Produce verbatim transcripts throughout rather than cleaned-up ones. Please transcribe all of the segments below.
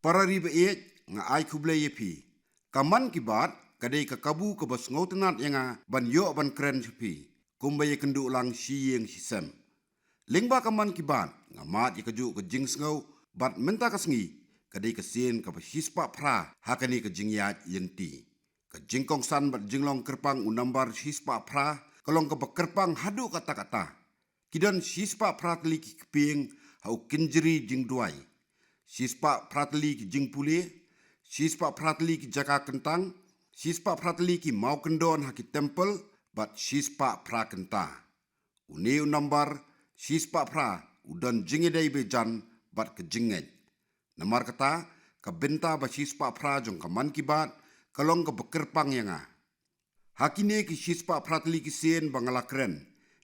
Para ri ba ïeit, nga ai khublei ïa phi. Ka Mann Ki Baat ka dei ka kabu kaba sngewtynnad ïa nga ban ïoh ban kren sha phi kumba ïakynduh lang shi ïing shi sem. Lyngba ka Mann Ki Baat nga mad ïa kajuh ka jingsngew, bad mynta ka sngi ka dei ka sien kaba shispah phra ha kane ka jingïaid lynti. Ka jingkongsan bad jinglong kyrpang u nambar shispah phra ka long kaba kyrpang haduh katta katta. Ki don shispah phra tylli ki kpieng ha u kynjri jingduwai, shispah phra tylli ki jingpule, shispah phra tylli ki jaka kyntang, shispah phra tylli ki mawkyndon ha ki templ, bad shispah phra kynta. Une u nambar shispah phra u don jingïadei bajan bad ka jingngeit. Namar kata, ka bynta ba shispah phra jong ka Mann Ki Baat ka long kaba kyrpang ïa nga. Ha kine ki shispah phra tylli ki sien ba nga la kren,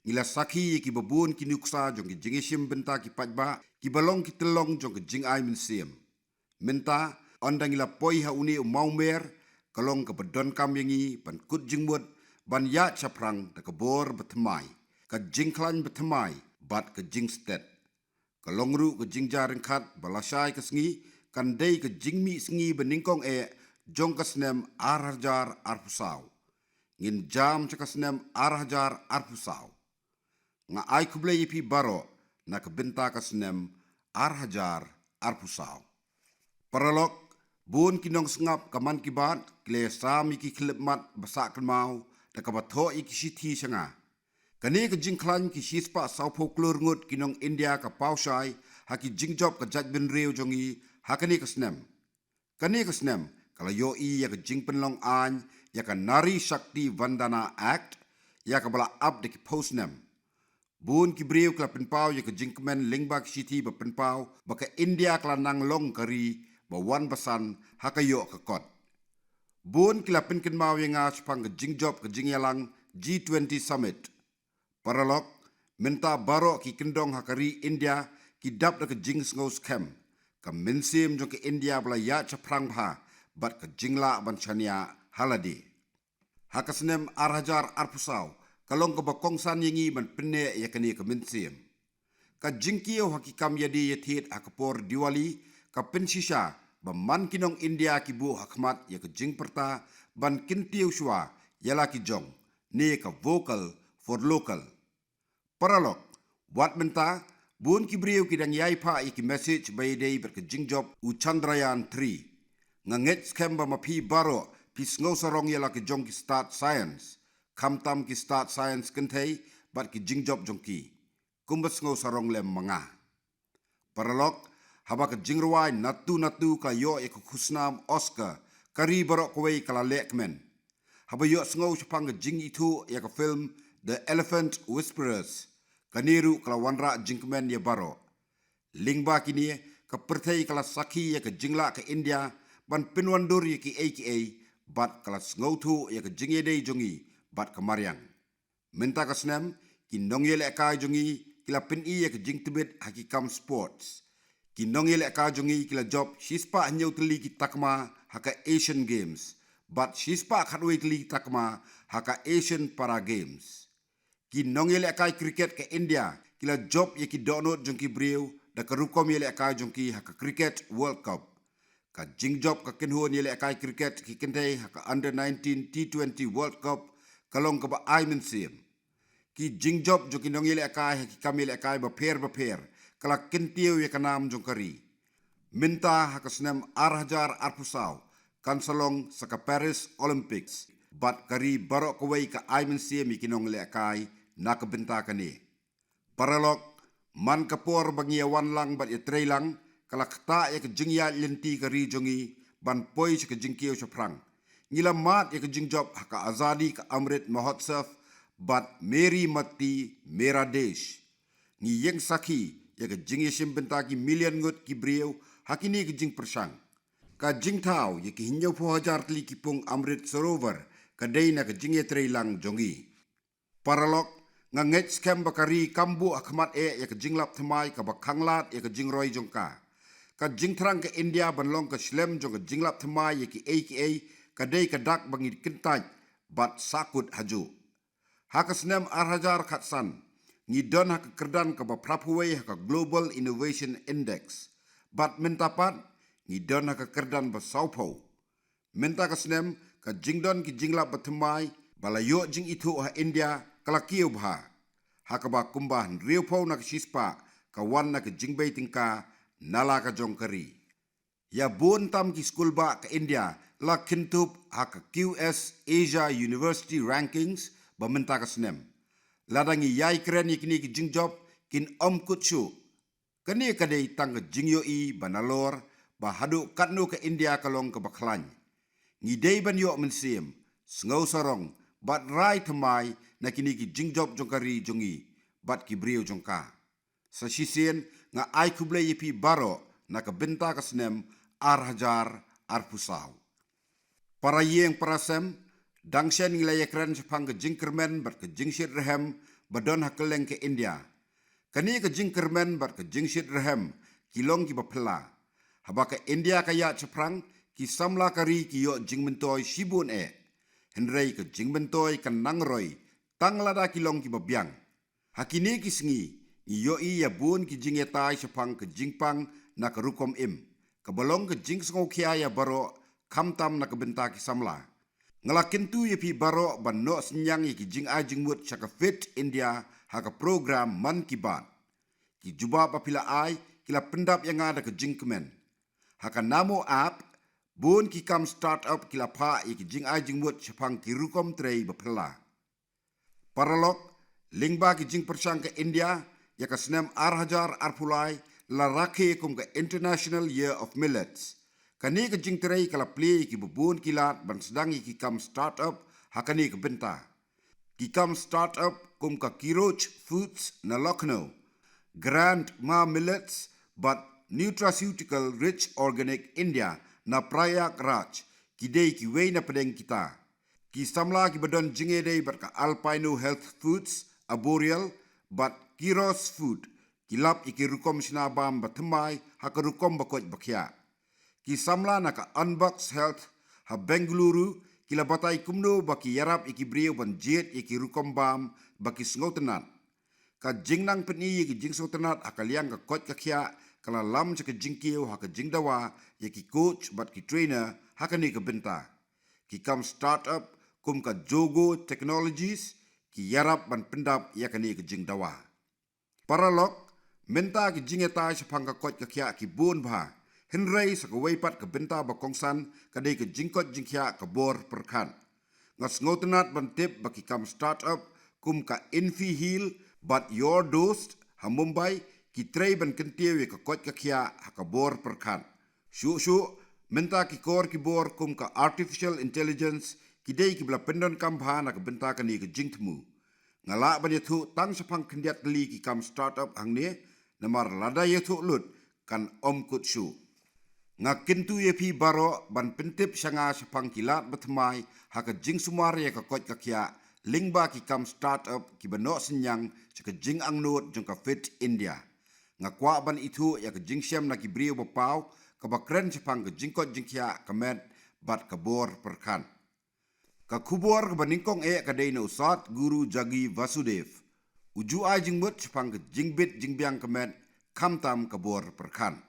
ngi la sakhi ïa kiba bun ki nuksa jong ki jingïashim bynta ki paidbah kiba long ki tyllong jong ka jingai mynsiem. Mynta, ynda ngi la poi ha une u mawmer, ka long kaba donkam ïa ngi ban kut jingmut, ban ïaid shaphrang da ka bor bathymmai, ka jingkhlaiñ bathymmai, bad ka jingstet. Ka long ruh ka jingjia ryngkat ba lashai ka sngi kan dei ka jingmih sngi banyngkong eh jong ka snem ar hajar arphew saw. Ngin jam sha ka snem ar hajar arphew saw. Nga ai khublei ïa phi baroh na ka bynta ka snem ar hajar arphew saw. Paralok, bun ki nongsngap ka Mann Ki Baat ki la ïasam ïa ki khyllipmat ba sah kynmaw da kaba thoh ïa ki shithi sha nga. Kane ka jingkhlaiñ ki shispah sawphew klur ngut ki nong India ka paw shai ha ki jingjop ka jaitbynriew jong ngi ha kane ka snem. Kane ka snem ka la ïohi ïa ka jingpynlong aiñ ïa ka Nari Shakti Vandana Act, ïa kaba la ap da ki phew snem. Bun ki briew ki la pynpaw ïa ka jingkmen lyngba ki shithi ba pynpaw ba ka India ka la nang long ka ri ba wan ba san ha ka ïoh ka kot. Bun ki la pynkynmaw ïa nga shaphang ka jingjop ka jingïalang G twenty Summit. Paralok, mynta baroh ki kyndong ha ka ri India ki dap da ka jingsngew skhem, ka mynsiem jong ka India ba la ïaid shaphrang bha, bad ka jinglah ban shaniah ha lade. Ha ka snem ar hajar arphew saw ka long kaba kongsan ïa ngi ban pynneh ïa kane ka mynsiem. Ka jingkiew ha ki kam ïadie ïathied ha ka por Diwali ka pynshisha ba man ki nong India ki buh ha khmat ïa ka jingpyrta ban kyntiew shuwa ïa la ki jong, ne ka vocal for local. Paralok, wat mynta bun ki briew ki dang ïai phah ïa ki message ba ïadei bad ka jingjop u Chandrayaan three. Nga ngeit skhem ba ma phi baroh phi sngew sarong ïa la ki jong ki stad science, khamtam ki stad science kynthei bad ki jingjop jong ki, kumba sngew sarong lem ma nga. Paralok, haba ka jingrwai Naatu Naatu ka la ïoh ïa ka khusnam Oscar, ka ri baroh kawei ka la lehkmen. Haba ïohsngew shaphang ka jingithuh ïa ka film The Elephant Whisperers, kane ruh ka la wanrah jingkmen ïa baroh. Lyngba kine, ka pyrthei ka la sakhi ïa ka jinglah ka India ban pynwandur ïa kiei kiei, bad ka la sngewthuh ïa ka jingïadei jong ngi bad ka mariang. Mynta ka snem, ki nongïalehkai jong ngi ki la pyni ïa ka jingtbit ha ki kam sports. Ki nongïalehkai jong ngi ki la jop shispah hynñiew tylli ki takma ha ka Asian Games, bad shispah khatwei tylli ki takma ha ka Asian Para Games. Ki nongïalehkai cricket ka India ki la jop ïa ki dohnud jong ki briew da ka rukom ïalehkai jong ki ha ka Cricket World Cup. Ka jingjop ka kynhun ïalehkai cricket ki kynthei ha ka Under nineteen T twenty World Cup ka long kaba ai mynsiem. Ki jingjop jong ki nongïalehkai ha ki kam ïalehkai bapher bapher ka la kyntiew ïa ka nam jong ka ri. Mynta ha ka snem ar hajar arphew saw kan sa long sa ka Paris Olympics, bad ka ri baroh kawei ka ai mynsiem ïa ki nongïalehkai na ka bynta kane. Paralok, man ka por ba ngi ïa wan lang bad ïa trei lang, ka la ktah ïa ka jingïaid lynti ka ri jong ngi ban poi sha ka jingkiew shaphrang. Ngi la mad ïa ka jingjop ha ka Azadi ka Amrit Mahotsav bad Meri Matti Mera Desh. Ngi ïeng sakhi ïa ka jingïashim bynta ki million ngut ki briew ha kine ki jingpyrshang. Ka jingthaw ïa ki hynñiewphew hajar tylli ki pung Amrit Sarovar ka dei na ka jingïatrei lang jong ngi. Paralok, nga ngeit skhem ba ka ri kam buh ha khmat eh ïa ka jinglap thymmai kaba khanglad ïa ka jingroi jong ka. Ka jingthrang ka India ban long ka shlem jong ka jinglap thymmai ïa kiei kiei ka dei ka dak ba ngi kyntait bad sahkut hajuh. Ha ka snem ar hajar khatsan, ngi don ha ka kyrdan kaba phraphew wei ha ka Global Innovation Index. Bad mynta pat, ngi don ha ka kyrdan ba sawphew. Mynta ka snem, ka jingdon ki jinglap ba thymmai ba la ïoh jingithuh ha India ka la kiew bha, ha kaba kumba hynriewphew na ka shispah ka wan na ka jingbei tyngka na la ka jong ka ri. Ïa bun tam ki skulbah ka India la kynthup ha ka Q S Asia University Rankings ba mynta ka snem. Lada ngi ïai kren ïa kine ki jingjop, kin ym kut shuh. Kane ka dei tang ka jingïohi ba nalor, ba haduh katno ka India ka long kaba khlaiñ. Ngi dei ban ïoh mynsiem, sngew sarong, bad rai thymmai na kine ki jingjop jong ka ri jong ngi bad ki briew jong ka. Sa shisien, nga ai khublei ïa phi baroh na ka bynta ka snem ar hajar arphew saw. Para ïing para sem, dang shen ngi la ïakren shaphang ka jingkyrmen bad ka jingshit rhem ba don ha kylleng ka India. Kane ka jingkyrmen bad ka jingshit rhem ki long kiba phylla. Haba ka India ka ïaid shaphrang, ki samla ka ri ki ïoh jingmyntoi shibun eh. Hynrei ka jingmyntoi kan nang roi tang lada ki long kiba biang. Ha kine ki sngi, ngi ïohi ïa bun ki jingïatai shaphang ka jingpang na ka rukom im, kaba long ka jingsngewkhia ïa baroh, khamtam na ka bynta ki samla. Nga la kyntu ïa phi baroh ban noh synñiang ïa ki jingai jingmut sha ka Fit India ha ka program Mann Ki Baat. Ki jubab ba phi la ai ki la pyndap ïa nga da ka jingkmen. Ha ka Namo app, bun ki kam startup ki la phah ïa ki jingai jingmut shaphang ki rukom trei ba phylla. Paralok, lyngba ki jingpyrshang ka India, ïa ka snem ar hajar arphew lai la rakhe kum ka International Year of Millets. Kane ka jingtrei ka la plie ïa kiba bun ki lad ban sdang ïa ki kam startup ha kane ka bynta. Ki kam startup kum ka Kiroch Foods na Lucknow, Grand Ma Millets bad Nutraceutical Rich Organic India na Prayagraj, ki dei kiwei na pdeng kita. Ki samla kiba don jingïadei bad ka Alpino Health Foods, Arboreal bad Kiros Food, ki lap ïa ki rukom shna bam ba thymmai ha ka rukom ba koit ba khiah. Ki samla na ka Unbox Health ha Bengaluru ki la batai kumno ba ki ïarap ïa ki briew ban jied ïa ki rukom bam ba ki sngewtynnat. Ka jingnang pyni ïa ki jingsngewtynnat ha ka liang ka koit ka khiah ka la lam sha ka jingkiew ha ka jingdawa ïa ki coach bad ki trainer ha kane ka bynta. Ki kam startup kum ka Jogo Technologies ki ïarap ban pyndap ïa kane ka jingdawa. Paralok, mynta ki jingïatai shaphang ka koit ka khiah ki bun bha. Hynrei sa kawei pat ka bynta ba kongsan ka dei ka jingkoit jingkhiah ka bor pyrkhat. Nga sngewtynnat ban tip ba ki kam startup kum ka InfiHeal bad Your Dost ha Mumbai ki trei ban kyntiew ïa ka koit ka khiah ha ka bor pyrkhat. Shuh shuh, mynta ki kor ki bor kum ka artificial intelligence ki dei kiba la pyndonkam bha na ka bynta kane ka jingthmu. Nga lah ban ïathuh tang shaphang khyndiat tylli ki kam startup hangne, namar lada ïathuh lut kan ym kut shuh. Nga kyntu ïa phi baroh ban pyntip sha nga shaphang ki lad ba thymmai ha ka jingsumar ïa ka koit ka khiah lyngba ki kam startup kiba noh synñiang sha ka jingangnud jong ka Fit India. Nga kwah ban ithuh ïa ka jingshem na ki briew ba paw kaba kren shaphang ka jingkoit jingkhiah ka met bad ka bor pyrkhat. Ka khubor kaba nyngkong eh ka dei na u Sadhguru Jaggi Vasudev. U ju ai jingmut shaphang ka jingbit jingbiang ka met khamtam ka bor pyrkhat.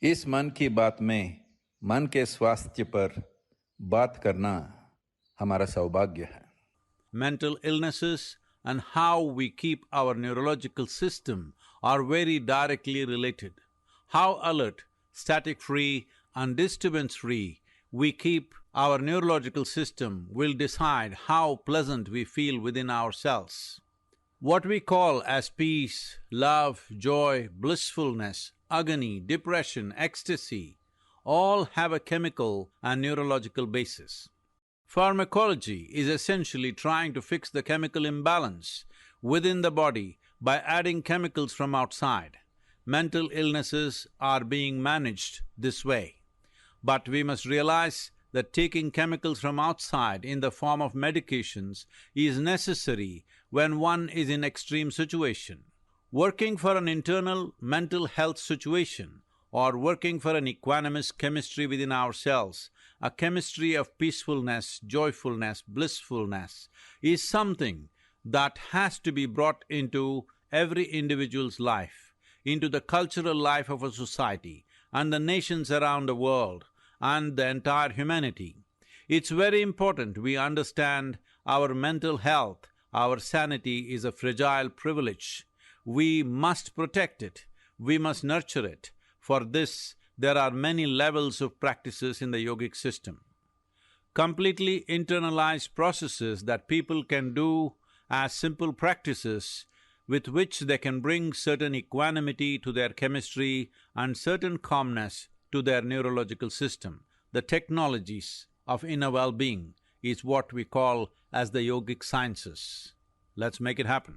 इस मन की बात में मन के स्वास्थ्य पर बात करना हमारा सौभाग्य है। Mental illnesses and how we keep our neurological system are very directly related. How alert, static free, and disturbance free we keep our neurological system will decide how pleasant we feel within ourselves. What we call as peace, love, joy, blissfulness, agony, depression, ecstasy, all have a chemical and neurological basis. Pharmacology is essentially trying to fix the chemical imbalance within the body by adding chemicals from outside. Mental illnesses are being managed this way. But we must realize that taking chemicals from outside in the form of medications is necessary when one is in extreme situation. Working for an internal mental health situation or working for an equanimous chemistry within ourselves, a chemistry of peacefulness, joyfulness, blissfulness, is something that has to be brought into every individual's life, into the cultural life of a society, and the nations around the world and the entire humanity. It's very important we understand our mental health. Our sanity is a fragile privilege. We must protect it. We must nurture it. For this, there are many levels of practices in the yogic system. Completely internalized processes that people can do as simple practices with which they can bring certain equanimity to their chemistry and certain calmness to their neurological system. The technologies of inner well being is what we call as the yogic sciences. Let's make it happen.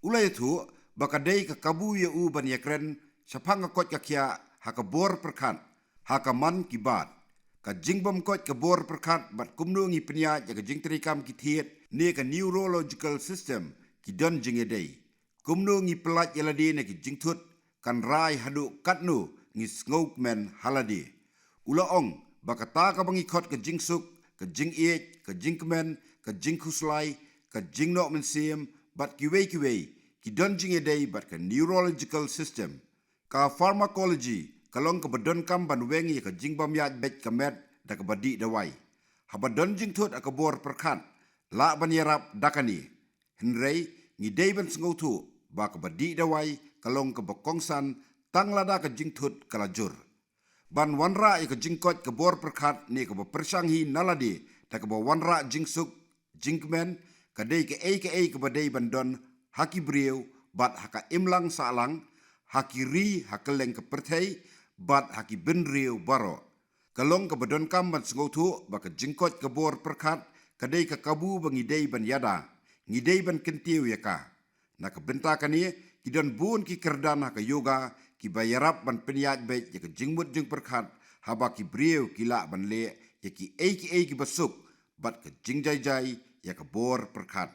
U la ïathuh ba ka dei ka kabu ïa u ban ïakren shaphang ka koit ka khiah ha ka bor pyrkhat ha ka Mann Ki Baat. Ka jingbymkoit ka bor pyrkhat bad kumno ngi pynïaid ïa ka jingtrei kam ki thied ne ka neurological system ki don jingïadei. Kumno ngi pyllait ïa lade na ki jingthut kan rai haduh katno ngi sngewkmen ha lade. U la ong ba kata kaba ngi khot ka jingsuk, ka jingïeit, ka jingkmen, ka jingkhuslai, ka jingnoh mynsiem bad kiwei kiwei ki don jingïadei bad ka neurological system. Ka pharmacology ka long kaba donkam ban weng ïa ka jingbym ïaid beit ka met da kaba dih dawai. Haba don jingthut ha ka bor pyrkhat, lah ban ïarap da kane. Hynrei ngi dei ban sngewthuh ba kaba dih dawai ka long kaba kongsan tang lada ka jingthut ka la jur. Ban wanrah ïa ka jingkoit ka bor pyrkhat ne kaba pyrshang hi na lade da kaba wanrah jingsuk, jingkmen, ka dei kaei kaei kaba dei ban don ha ki briew bad ha ka imlang sahlang, ha ki ri ha kylleng ka pyrthei bad ha ki bynriew baroh. Ka long kaba donkam ban sngewthuh ba ka jingkoit ka bor pyrkhat ka dei ka kabu ba ngi dei ban ïada, ngi dei ban kyntiew ïa ka. Na ka bynta kane, ki don bun ki kyrdan ha ka yoga kiba ïarap ban pynïaid beit ïa ka jingmut jingpyrkhat haba ki briew ki lah ban leh ïa kiei kiei kiba suk bad ka jingjai jai ïa ka bor pyrkhat.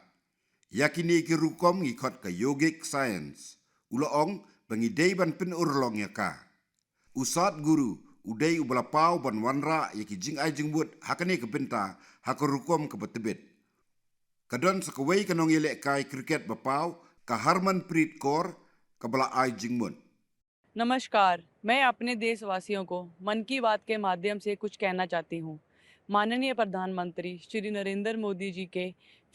Ïa kine ki rukom ngi khot ka yogic science. U la ong ba ngi dei ban pynurlong ïa ka. U Sadhguru u dei uba la paw ban wanrah ïa ki jingai jingmut ha kane ka bynta ha ka rukom kaba tbit. Ka don sa kawei ka nongïalehkai cricket ba paw, ka Harmanpreet Kaur, kaba la ai jingmut. नमस्कार, मैं अपने देशवासियों को मन की बात के माध्यम से कुछ कहना चाहती हूँ। माननीय प्रधानमंत्री श्री नरेंद्र मोदी जी के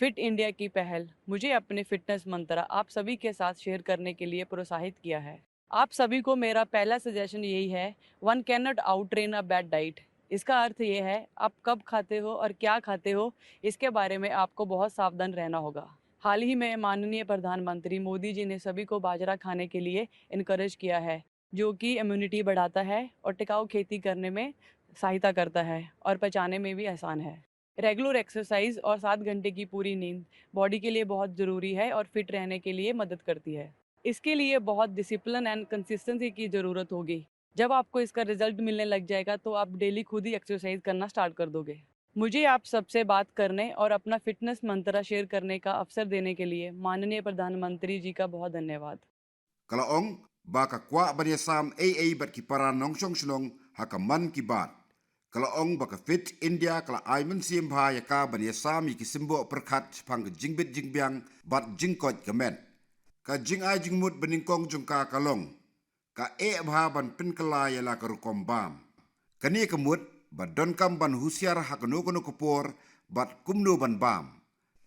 फिट इंडिया की पहल मुझे अपने फिटनेस मंत्र आप सभी के साथ शेयर करने के लिए प्रोत्साहित किया है। आप सभी को मेरा पहला सजेशन यही है, one cannot out train a bad diet। इसका अर्थ ये है, आप कब खाते हो और क्या खाते हो, इसके बारे में आपको बहुत सावधान रहना होगा। हाल ही में माननीय प्रधानमंत्री मोदी जी ने सभी को बाजरा खाने के लिए इनकरेज किया है, जो कि इम्यूनिटी बढ़ाता है और टिकाऊ खेती करने में सहायता करता है और पचाने में भी आसान है। रेगुलर एक्सरसाइज और सात घंटे की पूरी नींद बॉडी के लिए बहुत ज़रूरी है और फिट रहने के लिए मदद करती है। इसके लिए बहुत डिसिप्लिन एंड कंसिस्टेंसी की ज़रूरत होगी। जब आपको इसका रिजल्ट मिलने लग जाएगा तो आप डेली खुद ही एक्सरसाइज करना स्टार्ट कर दोगे। मुझे आप सबसे बात करने और अपना फिटनेस मंत्र शेयर करने का अवसर देने के लिए माननीय प्रधानमंत्री जी का बहुत धन्यवाद। Ka la ong ba ka kwah ban ïasam ei ei bad ki para nongshong shnong ha ka Mann Ki Baat. Ka la ong ba ka Fit India ka la ai mynsiem bha ïa ka ban ïasam ïa ki symboh pyrkhat shaphang ka jingbit jingbiang bad jingkoit ka met. Ka jingai jingmut banyngkong jong ka ka long, ka eh bha ban pynkylla ïa la ka rukom bam. Kane ka mut ba donkam ban husiar ha kano kano ka por bad kumno ban bam.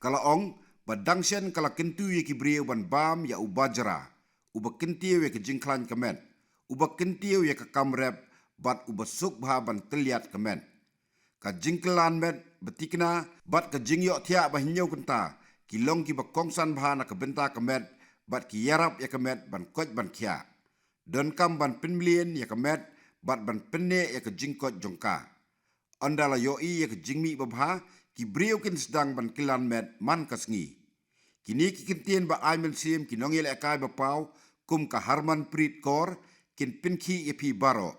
Ka la ong ba dang shen ka la kyntu ïa ki briew ban bam ïa u bajra, uba kyntiew ïa ka jingkhlaiñ ka met, uba kyntiew ïa ka kam rep bad uba suk bha ban tylliat ka met. Ka jingkyllan met ba thikna bad ka jingïohthiah ba hynñiew kynta ki long kiba kongsan bha na ka bynta ka met bad ki ïarap ïa ka met ban koit ban khiah. Donkam ban pynmlien ïa ka met bad ban pynneh ïa ka jingkoit jong ka. Ynda la ïohi ïa ka jingmih babha, ki briew kin sdang ban kyllan met man ka sngi. Kine ki kyntien ba ai mynsiem ki nongïalehkai ba paw kum ka Harmanpreet Kaur kin pynkhih ïa phi baroh.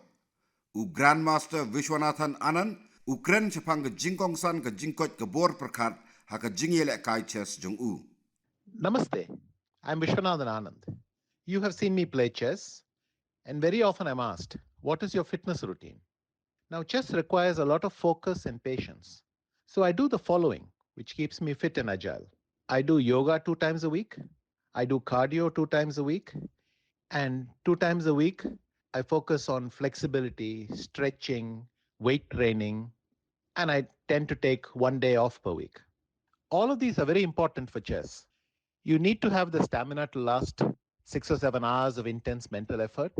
U Grandmaster Viswanathan Anand u kren shaphang ka jingkongsan ka jingkoit ka bor pyrkhat ha ka jingïalehkai chess jong u. Namaste. I'm Viswanathan Anand. You have seen me play chess, and very often I'm asked, "What is your fitness routine?" Now, chess requires a lot of focus and patience. So I do the following, which keeps me fit and agile. I do yoga two times a week. I do cardio two times a week. And two times a week, I focus on flexibility, stretching, weight training, and I tend to take one day off per week. All of these are very important for chess. You need to have the stamina to last six or seven hours of intense mental effort,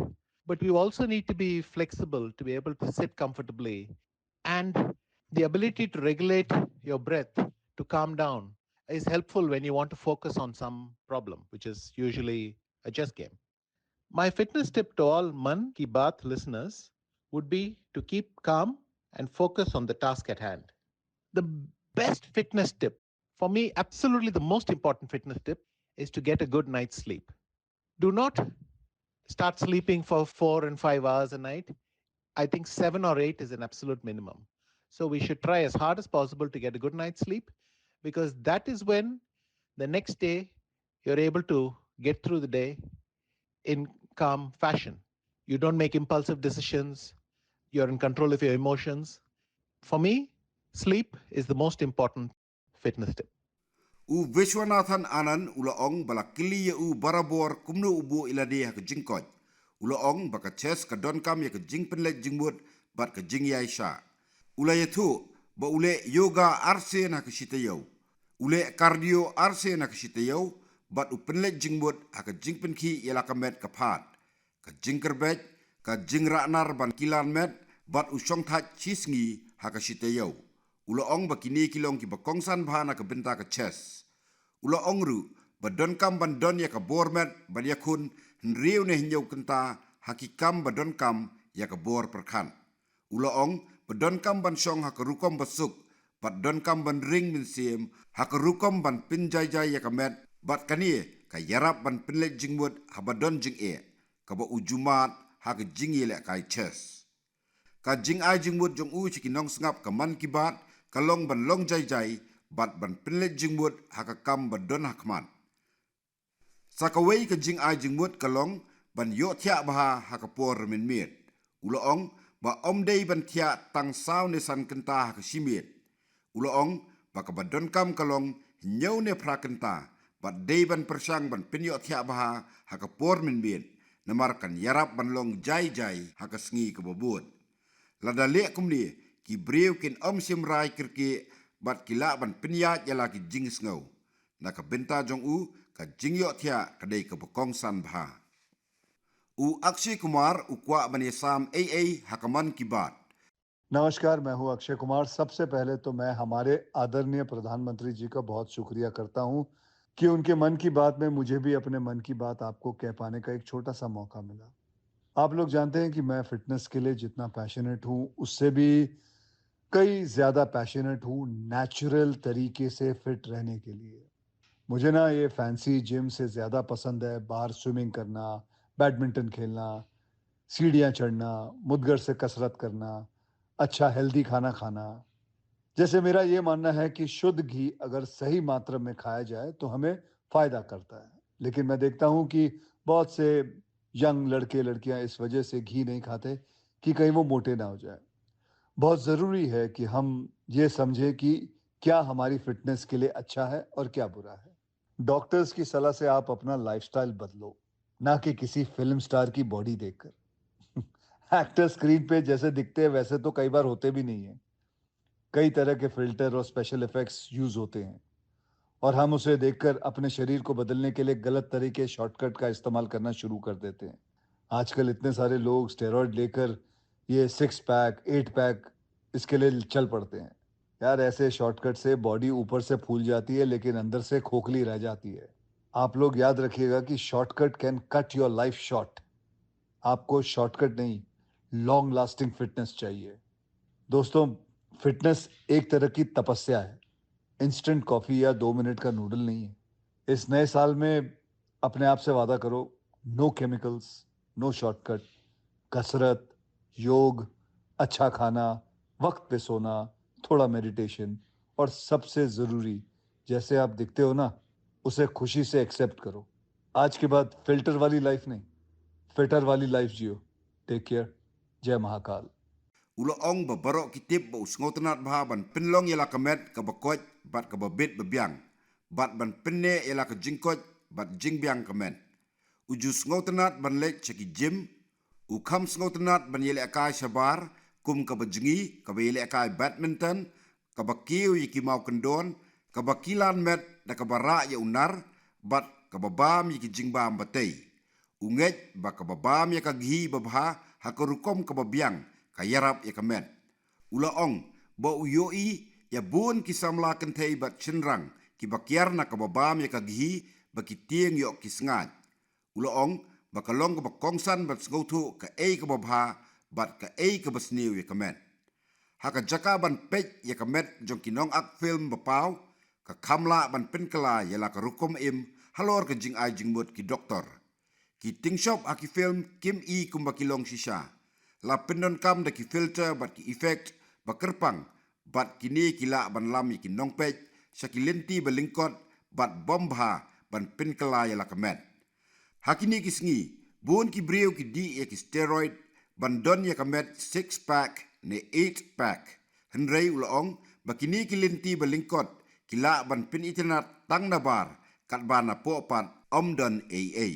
but you also need to be flexible to be able to sit comfortably. And the ability to regulate your breath, to calm down, is helpful when you want to focus on some problem, which is usually a chess game. My fitness tip to all Mann Ki Baat listeners would be to keep calm and focus on the task at hand. The best fitness tip, for me, absolutely the most important fitness tip, is to get a good night's sleep. Do not start sleeping for four and five hours a night. I think seven or eight is an absolute minimum. So we should try as hard as possible to get a good night's sleep, because that is when the next day you're able to get through the day in calm fashion. You don't make impulsive decisions. You're in control of your emotions. For me, sleep is the most important fitness tip. U Vishwanathan Anand u la ong ba la kylli ïa u barabor kumno u buh ïa lade ha ka jingkoit. U la ong ba ka chess ka donkam ïa ka jingpynleit jingmut bad ka jingïaishah. U la ïathuh ba u leh yoga arsien ha ka shi taïew, u leh cardio arsien ha ka shi taïew, bad u pynleit jingmut ha ka jingpynkhih ïa la ka met ka phad, ka jingkyrbeit, ka jingrah nar ban kilan met, bad u shongthait shi sngi ha ka shi taïew. U la ong ba kine ki long kiba kongsan bha na ka bynta ka chess. U la ong ruh ba donkam ban don ïa ka bor met ban ïakhun hynriew ne hynñiew kynta ha ki kam ba donkam ïa ka bor pyrkhat. U la ong ba donkam ban shong ha ka rukom ba suk, bad donkam ban ring mynsiem ha ka rukom ban pynjaijai ïa ka met, bad kane ka ïarap ban pynleit jingmut haba don jingeh, kaba u ju mad ha ka jingïalehkai chess. Ka jingai jingmut jong u sha ki nongsngap ka Mann Ki Baat ka long ban long jaijai bad ban pynleit jingmut ha ka kam ba don ha khmat. Sa kawei ka jingai jingmut ka long ban ïohthiah bha ha ka por mynmiet. U la ong ba ym dei ban thiah tang saw ne san kynta ha ka shi miet. U la ong ba kaba donkam ka long hynñiew ne phra kynta, bad dei ban pyrshang ban pynïohthiah bha ha ka por mynmiet, namar kan ïarap ban long jaijai ha ka sngi kaba bud. Lada leh kumne, ki briew kin ym shim rai kyrkieh bad ki lah ban pynïaid ïa la ki jingsngew. Na ka bynta jong u, ka jingïohthiah ka dei kaba kongsan bha. U Akshay Kumar u kwah ban ïasam ei ei ha ka Mann Ki Baat. नमस्कार, मैं हूं अक्षय कुमार। सबसे पहले तो मैं हमारे आदरणीय प्रधानमंत्री जी का बहुत शुक्रिया करता हूं कि उनके मन की बात में मुझे भी अपने मन की बात आपको कह पाने का एक छोटा सा मौका मिला। आप लोग जानते हैं कि मैं फिटनेस के लिए जितना पैशनेट हूं, उससे भी कई ज्यादा पैशनेट हूं नेचुरल तरीके से फिट रहने के लिए। मुझे ना ये फैंसी जिम से ज्यादा पसंद है बाहर स्विमिंग करना, बैडमिंटन खेलना, सीढ़ियां चढ़ना, मुदगर से कसरत करना, अच्छा हेल्दी खाना खाना। जैसे मेरा ये मानना है कि शुद्ध घी अगर सही मात्रा में खाया जाए तो हमें फायदा करता है, लेकिन मैं देखता हूं कि बहुत से यंग लड़के लड़कियां इस वजह से घी नहीं खाते कि कहीं वो मोटे ना हो जाए। बहुत ज़रूरी है कि हम ये समझें कि क्या हमारी फिटनेस के लिए अच्छा है और क्या बुरा है। डॉक्टर्स की सलाह से आप अपना लाइफस्टाइल बदलो, ना कि किसी फिल्म स्टार की बॉडी देखकर। एक्टर स्क्रीन पे जैसे दिखते हैं वैसे तो कई बार होते भी नहीं है। कई तरह के फिल्टर और स्पेशल इफेक्ट्स यूज होते हैं और हम उसे देखकर अपने शरीर को बदलने के लिए गलत तरीके शॉर्टकट का इस्तेमाल करना शुरू कर देते हैं। आजकल इतने सारे लोग स्टेरॉइड लेकर ये सिक्स पैक, एट पैक इसके लिए चल पड़ते हैं। यार, ऐसे शॉर्टकट से बॉडी ऊपर से फूल जाती है लेकिन अंदर से खोखली रह जाती है। आप लोग याद रखिएगा कि शॉर्टकट कैन कट योर लाइफ शॉर्ट। आपको शॉर्टकट नहीं, लॉन्ग लास्टिंग फिटनेस चाहिए। दोस्तों, फिटनेस एक तरह की तपस्या है। इंस्टेंट कॉफी या दो मिनट का नूडल नहीं है। इस नए साल में अपने आप से वादा करो, नो केमिकल्स, नो शॉर्टकट, कसरत, योग, अच्छा खाना, वक्त पे सोना, थोड़ा मेडिटेशन और सबसे ज़रूरी, जैसे आप दिखते हो ना, उसे खुशी से एक्सेप्ट करो। आज के बाद फिल्टर वाली लाइफ नहीं, फिटर वाली लाइफ जियो। टेक केयर। जय महाकाल। U la ong ba baroh ki tip ba u sngewtynnad bha ban pynlong ïa la ka met kaba koit bad kaba bit ba biang, bad ban pynneh ïa la ka jingkoit bad jingbiang ka met. U ju sngewtynnad ban leit sha ki gym, U kham sngewtynnad ban ïalehkai shabar kum kaba jngi, kaba ïalehkai badminton, kaba kiew ïa ki maw kyndon, kaba kilan met da kaba rah ïa u nar, bad kaba bam ïa ki jingbam batei. U ngeit ba kaba bam ïa ka ghi babha ha ka rukom kaba biang ka ïarap ïa ka met. U la ong ba u ïohi ïa bun ki samla kynthei bad shynrang kiba kiar na kaba bam ïa ka ghi ba ki tieng ïoh ki sngaid. U la ong ba ka long kaba kongsan ban sngewthuh kaei kaba bha bad kaei kaba sniew ïa ka met. Ha ka jaka ban peit ïa ka met jong ki nongak film ba paw, ka kham lah ban pynkylla ïa la ka rukom im halor ka jingai jingmut ki doktor. Ki tyngshop ha ki film kim i kumba ki long shisha. La pyndonkam da ki filter bad ki effect ba kyrpang, bad kine ki lah ban lam ïa ki nongpeit sha ki lynti ba lyngkot bad bam bha ban pynkylla ïa la ka met. Ha kine ki sngi, bun ki briew ki dih ïa ki steroid ban don ïa ka met six pack ne eight pack. Hynrei u la ong ba kine ki lynti ba lyngkot ki lah ban pynitynnad tang nabar katba napoh pat ym don ei ei.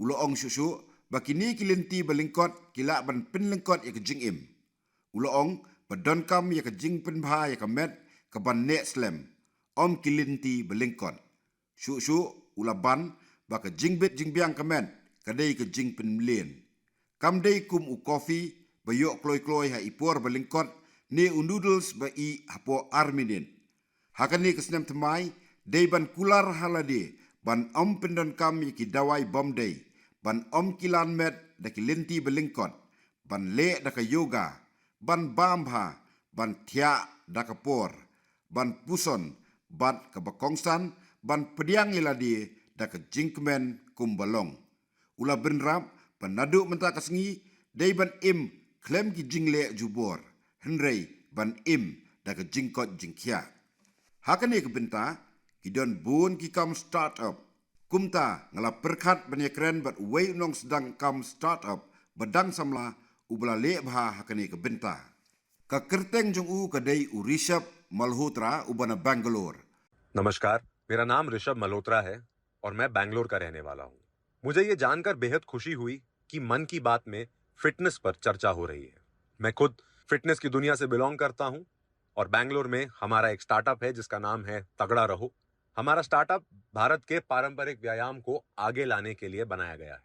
U la ong shuh shuh ba kine ki lynti ba lyngkot ki lah ban pynlyngkot ïa ka jingim. U la ong ba donkam ïa ka jingpynbha ïa ka met kaban neh slem, ym ki lynti ba lyngkot. Shuh shuh u la ban ba ka jingbit jingbiang ka met ka dei ka jingpynmlien. Kam dei kum u kofi ba ïoh kloi kloi ha i por ba lyngkot ne u noodles ba i hapoh ar minit. Ha kane ka snem thymmai, dei ban kular ha lade ban ym pyndonkam ïa ki dawai bym dei, ban ym kilan met da ki lynti ba lyngkot, ban leh da ka yoga, ban bam bha, ban thiah da ka por, ban puson, bad kaba kongsan, ban pdiang ïa lade da ka jingkmen kumba long. U la bynrap ba naduh mynta ka sngi dei ban im khlem ki jingleh jubor, hynrei ban im da ka jingkoit jingkhiah. Ha kane ka bynta ki don bun ki kam start-up. Kumta nga la pyrkhat ban ïakren bad uwei u nongsdang kam start-up ba dang samla uba la leh bha ha kane ka bynta. Ka kyrteng jong u ka dei u Rishabh Malhotra uba na Bangalore. नमस्कार, मेरा नाम ऋषभ मल्होत्रा है और मैं बैंगलोर का रहने वाला हूँ। मुझे ये जानकर बेहद खुशी हुई कि मन की बात में फिटनेस पर चर्चा हो रही है। मैं खुद फिटनेस की दुनिया से बिलोंग करता हूँ और बैंगलोर में हमारा एक स्टार्टअप है जिसका नाम है तगड़ा रहो। हमारा स्टार्टअप भारत के पारंपरिक व्यायाम को आगे लाने के लिए बनाया गया है।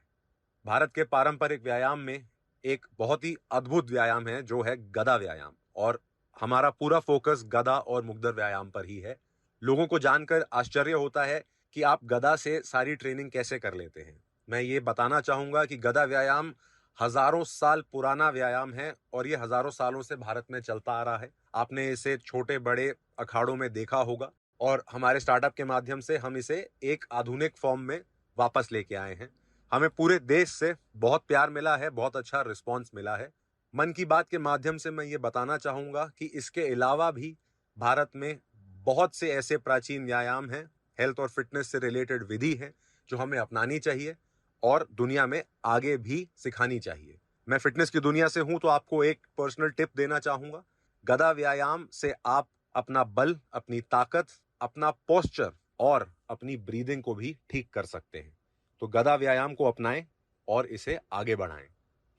भारत के पारंपरिक व्यायाम में एक बहुत ही अद्भुत व्यायाम है जो है गदा व्यायाम, और हमारा पूरा फोकस गदा और मुग्दर व्यायाम पर ही है। लोगों को जानकर आश्चर्य होता है कि आप गदा से सारी ट्रेनिंग कैसे कर लेते हैं। मैं ये बताना चाहूँगा कि गदा व्यायाम हजारों साल पुराना व्यायाम है और ये हजारों सालों से भारत में चलता आ रहा है। आपने इसे छोटे बड़े अखाड़ों में देखा होगा और हमारे स्टार्टअप के माध्यम से हम इसे एक आधुनिक फॉर्म में वापस लेके आए हैं। हमें पूरे देश से बहुत प्यार मिला है, बहुत अच्छा रिस्पॉन्स मिला है। मन की बात के माध्यम से मैं ये बताना चाहूँगा कि इसके अलावा भी भारत में बहुत से ऐसे प्राचीन व्यायाम हैं, हेल्थ और फिटनेस से रिलेटेड विधि हैं जो हमें अपनानी चाहिए और दुनिया में आगे भी सिखानी चाहिए। मैं फिटनेस की दुनिया से हूँ, तो आपको एक पर्सनल टिप देना चाहूँगा। गदा व्यायाम से आप अपना बल, अपनी ताकत, अपना पोस्चर और अपनी ब्रीदिंग को भी ठीक कर सकते हैं। तो गदा व्यायाम को अपनाएं और इसे आगे बढ़ाएं।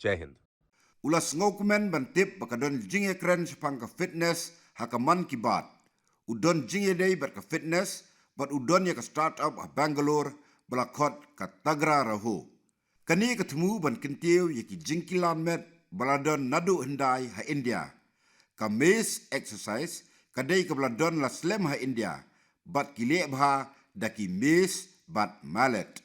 जय हिंद। U la sngewkmen ban tip ba ka don jingïakren shaphang ka fitness ha ka Mann Ki Baat. U don jingïadei bad ka fitness bad u don ïa ka start-up ha Bangalore ba la khot ka Tagra Raho. Kane ka thmu ban kyntiew ïa ki jingkilan met ba la don naduh hyndai ha India. Ka mace exercise ka dei kaba la don la slem ha India bad ki leh bha da ki mace bad mallet.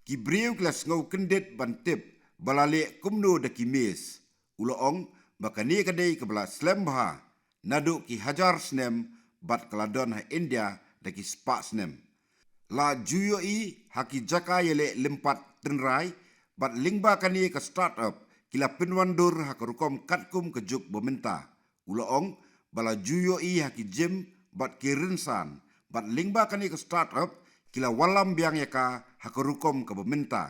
Ki briew ki la sngew kyndit ban tip ba la leh kumno da ki mace. U la ong ba kane ka dei kaba la slem bha naduh ki hajar snem bad ka la don ha India da ki spah snem. La ju ïohi ha ki jaka ïaleh lympat tynrai bad lyngba kane ka start-up ki la pynwandur ha ka rukom katkum ka juk ba mynta. U la ong ba la ju ïohi ha ki gym bad ki rynsan bad lyngba kane ka start-up ki la wallam biang ïa ka ha ka rukom kaba mynta.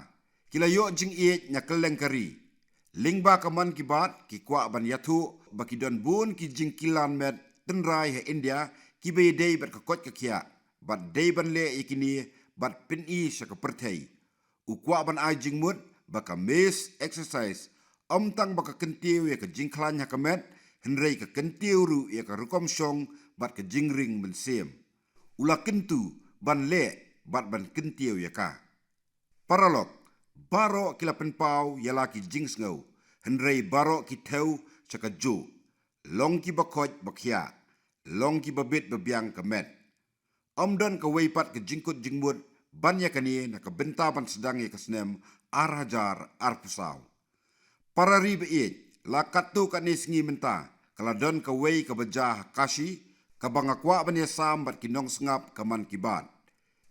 Ki la ïoh jingïeit na kylleng ka ri. Lyngba ka Mann Ki Baat ki kwah ban ïathuh ba ki don bun ki jingkilan met tynrai ha India kiba ïadei bad ka koit ka khiah bad dei ban leh ïa kine bad pyni sha ka pyrthei. U kwah ban ai jingmut ba ka mace exercise Ym tang ba ka kyntiew ïa ka jingkhlaiñ ha ka met, hynrei ka kyntiew ruh ïa ka rukom shong bad ka jingring mynsiem. U la kyntu ban leh bad ban kyntiew ïa ka. Paralok, baroh ki la pynpaw ïa la ki jingsngew, hynrei baroh ki thew sha ka juh, long ki ba khoit ba khiah, long ki ba bit ba biang ka met. Ym don kawei pat ka jingkut jingmut ban ïa kane na ka bynta ban sdang ïa ka snem ar hajar arphew saw. Para ri ba ïeit, la katto katne sngi mynta ka la don kawei kaba jia ha Kashi, kaba nga kwah ban ïasam bad ki nongsngap ka Mann Ki Baat.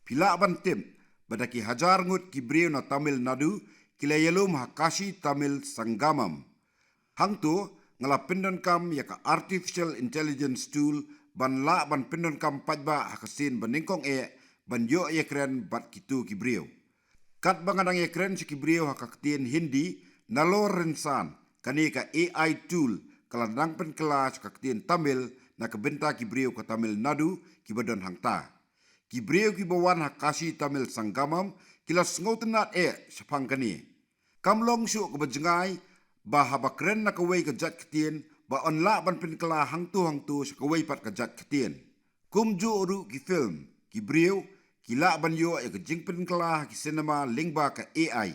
Phi lah ban tip ba da ki hajar ngut ki briew na Tamil Nadu ki la ïalum ha Kashi Tamil Sangamam. Hangto nga la pyndonkam ïa ka artificial intelligence tool ban lah ban pyndonkam paidbah ha ka sien ba nyngkong eh ban ïoh ïakren bad kito ki briew. Katba nga dang ïakren sha ki briew ha ka ktien Hindi, nalor rynsan kane ka A I tool ka la dang pynkylla sha ka ktien Tamil na ka bynta ki briew ka Tamil Nadu kiba don hangta. Ki briew kiba wan ha Kashi Tamil Sangamam ki la sngewtynnad eh shaphang kane. Kam long shuh kaba jngai ba haba kren na kawei ka jait ktien ba yn lah ban pynkylla hangto hangto sha kawei pat ka jait ktien. Kumjuh ruh ki film, ki briew ki lah ban ïoh ïa ka jingpynkylla ha ki cinema lyngba ka A I.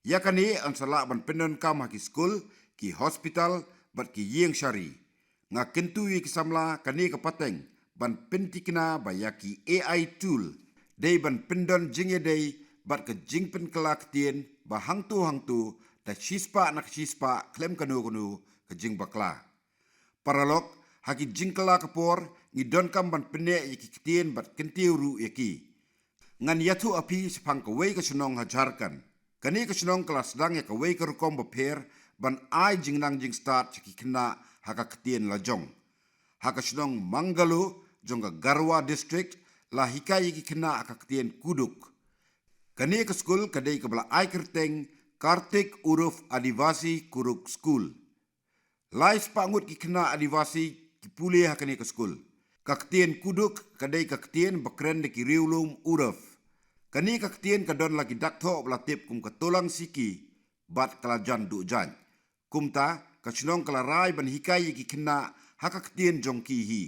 Ïa kane yn sa lah ban pyndonkam ha ki skul, ki hospital bad ki ïing shari. Nga kyntu ïa ki samla kane ka pateng ban pynthikna ba ïa ki A I tool dei ban pyndon jingïadei bad ka jingpynkylla ktien ba hangto hangto da shispah na ka shispah khlem kano kano ka jingbakla. Paralok, ha ki jingkylla ka por ngi donkam ban pynneh ïa ki ktien bad kyntiew ruh ïa ki. Ngan ïathuh ha phi shaphang kawei ka shnong ha Jharkhand. Kane ka shnong ka la sdang ïa kawei ka rukom bapher ban ai jingnang jingstad sha ki khynnah ha ka ktien lajong. Ha ka shnong Mangalo jong ka Garwa District la hikai ïa ki khynnah ha ka ktien Kuduk. Kane ka skul ka dei kaba la ai kyrteng Kartik Uruf Adivasi Kuduk School. Lai spah ngut ki khynnah Adivasi ki pule ha kane ka skul. Ka ktien Kuduk ka dei ka ktien ba kren da ki riewlum Uruf. Kane ka ktien ka don la ki dak thoh ba la tip kum ka Tolang Siki bad ka la jan duh jait. Kumta, ka shnong ka la rai ban hikai ïa ki khynnah ha ka ktien jong ki hi.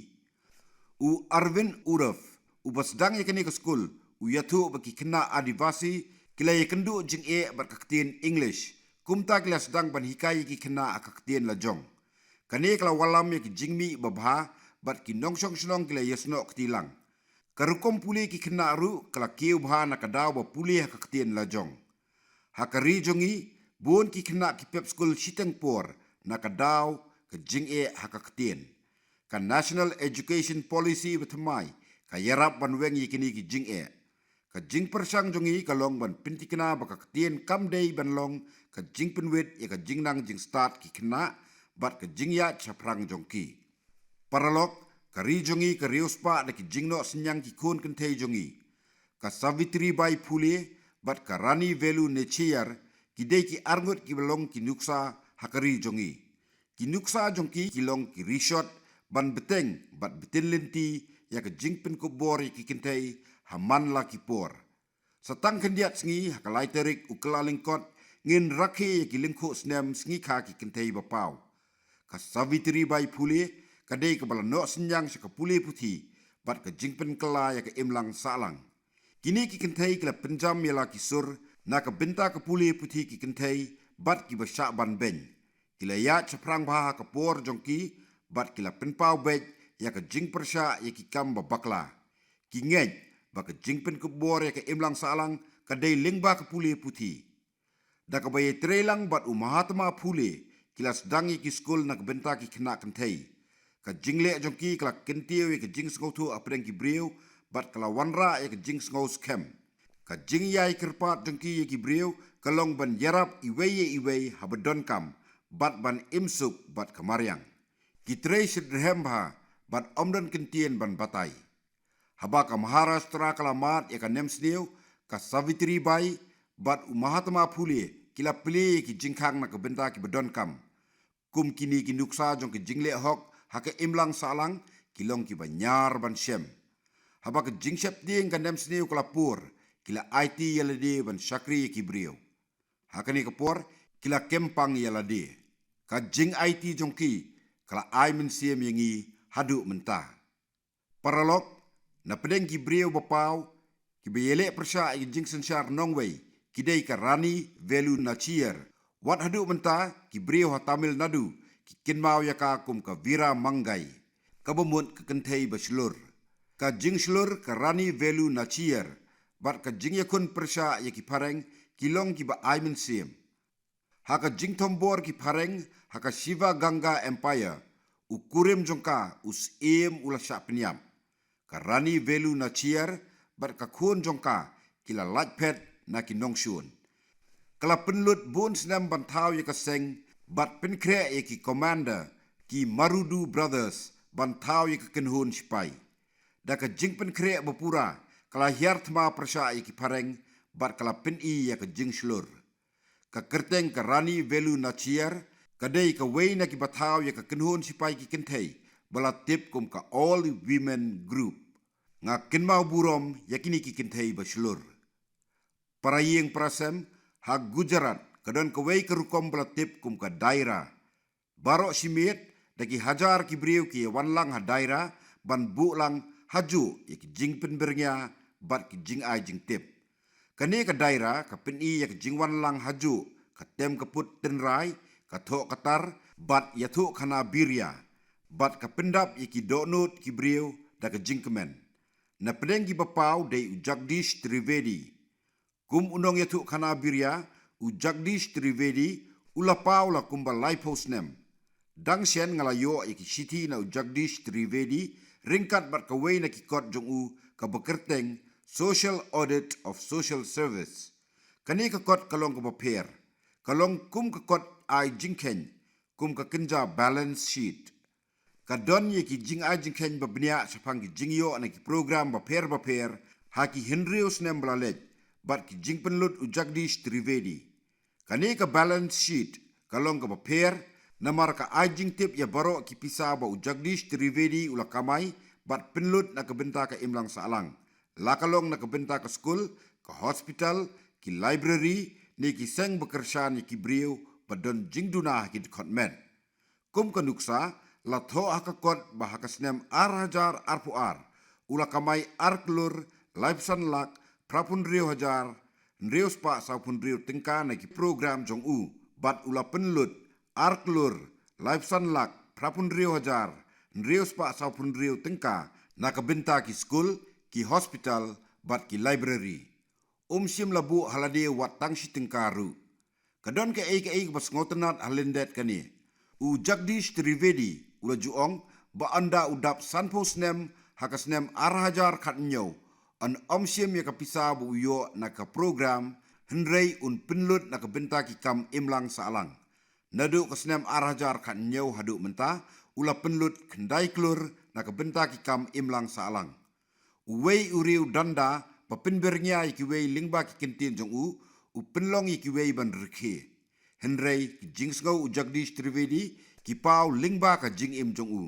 U Arvind Uruf, uba sdang ïa kane ka skul, u ïathuh ba ki khynnah Adivasi ki la ïakynduh jingeh bad ka ktien English. Kumta ki la sdang ban hikai ïa ki khynnah ha ka ktien lajong. Kane ka la wallam ïa ki jingmih babha bad ki nongshong shnong ki la ïasnoh kti lang. Ka rukom pule ki khynnah ruh ka la kiew bha na ka daw ba pule ha ka ktien lajong. Ha ka ri jong ngi, bun ki khynnah ki pep skul shiteng por na ka daw ka jingeh ha ka ktien. Ka National Education Policy ba thymmai ka ïarap ban weng ïa kine ki jingeh. Ka jingpyrshang jong ngi ka long ban pynthikna ba ka ktien kam dei ban long ka jingpynwit ïa ka jingnang jingstad ki khynnah bad ka jingïaid shaphrang jong ki. Paralok, ka ri jong ngi ka riewspah da ki jingnoh synñiang ki khun kynthei jong ngi. Ka Savitribai Phule bad ka Rani Velu Nechiyar ki dei ki arngut kiba long ki nuksa ha ka ri jong ngi. Ki nuksa jong ki ki long ki rishot ban bteng bad btin lynti ïa ka jingpynkupbor ïa ki kynthei ha man la ki por. Sa tang khyndiat sngi ha ka lai tarik u Kyllalyngkot ngin rakhe ïa ki lyngkhuh snem sngi kha ki kynthei ba paw. Ka Savitribai Phule ka dei kaba la noh synñiang sha ka pule puthi bad ka jingpynkylla ïa ka imlang sahlang. Kine ki kynthei ki la pynjam ïa la ki sur na ka bynta ka pule puthi ki kynthei bad kiba shah ban beiñ. Ki la ïaid shaphrang bha ha ka por jong ki bad ki la pynpaw beit ïa ka jingpyrshah ïa ki kam ba bakla. Ki ngeit ba ka jingpynkupbor ïa ka imlang sahlang ka dei lyngba ka pule puthi. Da kaba ïatreilang bad u Mahatma Phule ki la sdang ïa ki skul na ka bynta ki khynnah kynthei. Ka jingleh jong ki ka la kyntiew ïa ka jingsngewthuh hapdeng ki briew bad ka la wanrah ïa ka jingsngew skhem. Ka jingïai kyrpad jong ki ïa ki briew ka long ban ïarap iwei ïa iwei haba donkam bad ban im suk bad ka mariang. Ki trei shitrhem bha bad ym don kyntien ban batai. Haba ka Maharashtra ka la mad ïa ka nemsniew, ka Savitribai bad u Mahatma Phule ki la plie ïa ki jingkhang na ka bynta kiba donkam. Kum kine ki nuksa jong ka jingleh hok ha ka imlang sahlang ki long kiba ñiar ban shem. Haba ka jingsheptieng ka nemsniew ka la pur, ki la aiti ïa lade ban shakri ïa ki briew. Ha kane ka por, ki la kem pang ïa lade. Ka jingaiti jong ki ka la ai mynsiem ïa ngi haduh mynta. Paralok, na pdeng ki briew ba paw kiba ïaleh pyrshah ïa ki jingsynshar nongwei, ki dei ka Rani Velu Nachiar. Wat haduh mynta ki briew ha Tamil Nadu ki kynmaw ïa ka kum ka Veera Mangai, kaba mut ka kynthei ba shlur. Ka jingshlur ka Rani Velu Nachiar bad ka jingïakhun pyrshah ïa ki phareng ki long kiba ai mynsiem. Ha ka jingthombor ki phareng ha ka Shiva Ganga Empire, u kurim jong ka u Syiem u la shah pynïap. Ka Rani Velu Nachiar bad ka khun jong ka ki la lait phet na ki nongshun. Ka la pynlut bun snem ban thaw ïa ka seng bad pynkhreh ïa ki commander, ki Marudu Brothers, ban thaw ïa ka kynhun sipai. Da ka jingpynkhreh ba pura, ka la hiar thma pyrshah ïa ki phareng bad ka la pyni ïa ka jingshlur. Ka kyrteng ka Rani Velu Nachiar ka dei kawei na kiba thaw ïa ka kynhun sipai ki kynthei ba la tip kum ka All Women Group. Nga kynmaw burom ïa kine ki kynthei ba shlur. Para ïing para sem, ha Gujarat ka don kawei ka rukom ba la tip kum ka Daira. Baroh shi miet da ki hajar ki briew ki ïa wan lang ha Daira ban buh lang hajuh ïa ki jingpynbyrngia bad ki jingai jingtip. Kane ka Daira ka pyni ïa ka jingwan lang hajuh, ka tem ka put tynrai, ka thoh ka tar bad ïathuh khana biria, bad ka pyndap ïa ki dohnud ki briew da ka jingkmen. Na pdeng kiba paw dei u Jagdish Trivedi. Kum u nongïathuh khana biria, u Jagdish Trivedi u la paw la kumba laiphew snem. Dang shen nga la ïoh ïa ki shithi na u Jagdish Trivedi ryngkat bad kawei na ki kot jong u kaba kyrteng Social Audit of Social Service. Kane ka kot ka long kaba pher, ka long kum ka kot ai jingkheiñ, kum ka kynja balance sheet. Ka don ïa ki jingai jingkheiñ ba bniah shaphang ki jingïoh na ki program bapher bapher ha ki hynriew snem ba la leit bad ki jingpynlut u Jagdish Trivedi. Kane ka balance sheet ka long kaba pher namar ka ai jingtip ïa baroh ki pisa ba u Jagdish Trivedi u la kamai bad pynlut na ka bynta ka imlang sahlang, la ka long na ka bynta ka skul, ka hospital, ki library ne ki seng ba kyrshan ïa ki briew ba don jingduna ha ki dkhot met. Kum ka nuksa la thoh ha ka kot ba ha ka snem ar hajar arphew ar u la kamai ar klur laiphew san lak phraphew hynriew hajar hynriew spah sawphew hynriew tyngka na ki program jong u, bad u la pynlut ar klur laiphew san lak phraphew hynriew hajar hynriew spah sawphew hynriew tyngka na ka bynta ki skul, ki hospital bad ki library. Um shym la buh ha lade wat tang shi tyngka ruh. Ka don kaei kaei kaba sngewtynnat ha lyndet kane. U Jagdish Trivedi u la ju ong ba ynda u dap sanphew snem ha ka snem ar hajar khathynñiew, yn ym shim ïa ka pisa ba u ïoh na ka program, hynrei un pynlut na ka bynta ki kam imlang sahlang. Naduh ka snem ar hajar khathynñiew haduh mynta u la pynlut khyndai klur na ka bynta ki kam imlang sahlang. Uwei u riew danda ba pynbyrngia ïa kiwei lyngba ki kyntien jong u, u pynlong ïa kiwei ban rkhie. Hynrei ki jingsngew u Jagdish Trivedi ki paw lyngba ka jingim jong u.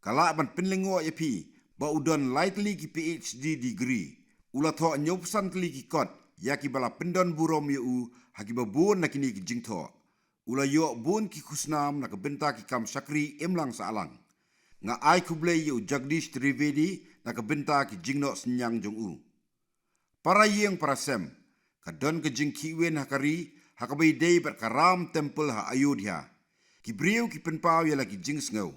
Ka lah ban pynlyngngoh ïa phi ba u don lai tylli ki PhD degree. U la thoh hynñiewphew san tylli ki kot ïa kiba la pyndon burom ïa u ha kiba bun na kine ki jingthoh. U la ïoh bun ki khusnam na ka bynta ki kam shakri imlang sahlang. Nga ai khublei ïa u Jagdish Trivedi na ka bynta ki jingnoh synñiang jong u. Para ïing para sem, ka don ka jingkhihwin ha ka ri ha kaba ïadei bad ka Ram Temple ha Ayodhya. Ki briew ki pynpaw ïa la ki jingsngew.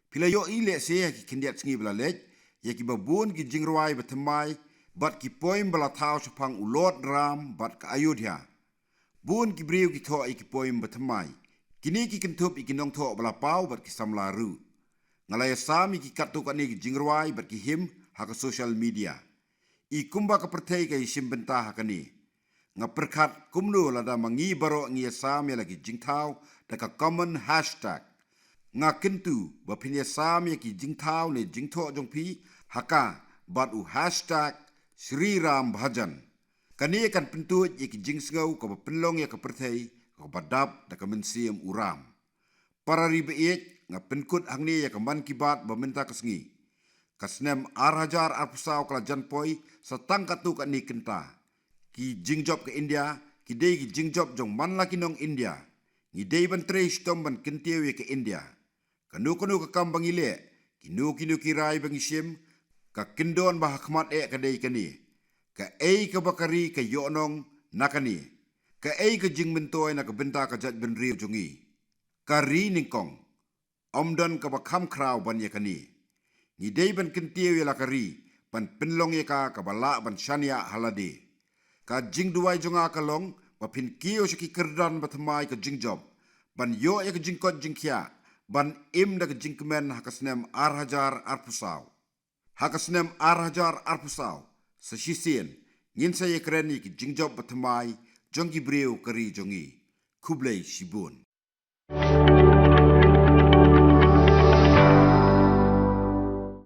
Phi la ïohi lehse ha ki khyndiat sngi ba la leit ïa kiba bun ki jingrwai bathymmai bad ki poem ba la thaw shaphang u Lord Ram bad ka Ayodhya. Bun ki briew ki thoh ïa ki poem bathymmai. Kine ki kynthup ïa ki nongthoh ba la paw bad ki samla ruh. Nga la ïasam ïa ki katto katne ki jingrwai bad ki hymn ha ka social media. I kumba ka pyrthei ka ïashim bynta ha kane. Nga pyrkhat kumno lada ma ngi baroh ngi ïasam ïa la ki jingthaw da ka common hashtag. Nga kyntu ba phin ïasam ïa ki jingthaw ne jingthoh jong phi ha ka bad u hashtag Shri Ram Bhajan. Kane kan pyntuid ïa ki jingsngew kaba pynlong ïa ka pyrthei kaba dap da ka mynsiem u Ram. Para ri ba ïeit, nga pynkut hangne ïa ka Mann Ki Baat ba mynta ka sngi. Ka snem ar hajar arphew saw ka la jan poi sa tang katto katne kynta. Ki jingjop ka India ki dei ki jingjop jong man la ki nong India. Ngi dei ban trei shitom ban kyntiew ïa ka India. Kano kano ka kam ba ngi leh, kino kino ki rai ba ngi shim, ka kyndon ba ha khmat eh ka dei kane. Kaei kaba ka ri ka ïohnong na kane. Kaei ka jingmyntoi na ka bynta ka jaitbynriew jong ngi. Ka ri nyngkong. Ym don kaba kham khraw ban ïa kane. Ngi dei ban kyntiew ïa la ka ri, ban pynlong ïa ka kaba lah ban shaniah ha lade. Ka jingduwai jong nga ka long, ba phin kiew sha ki kyrdan ba thymmai ka jingjop, ban ïoh ïa ka jingkoit jingkhiah, ban im da ka jingkmen ha ka snem ar hajar arphew saw. Ha ka snem ar hajar arphew saw, sa shisien, ngin sa ïakren ïa ki jingjop ba thymmai jong ki briew ka ri jong ngi. Khublei shibun.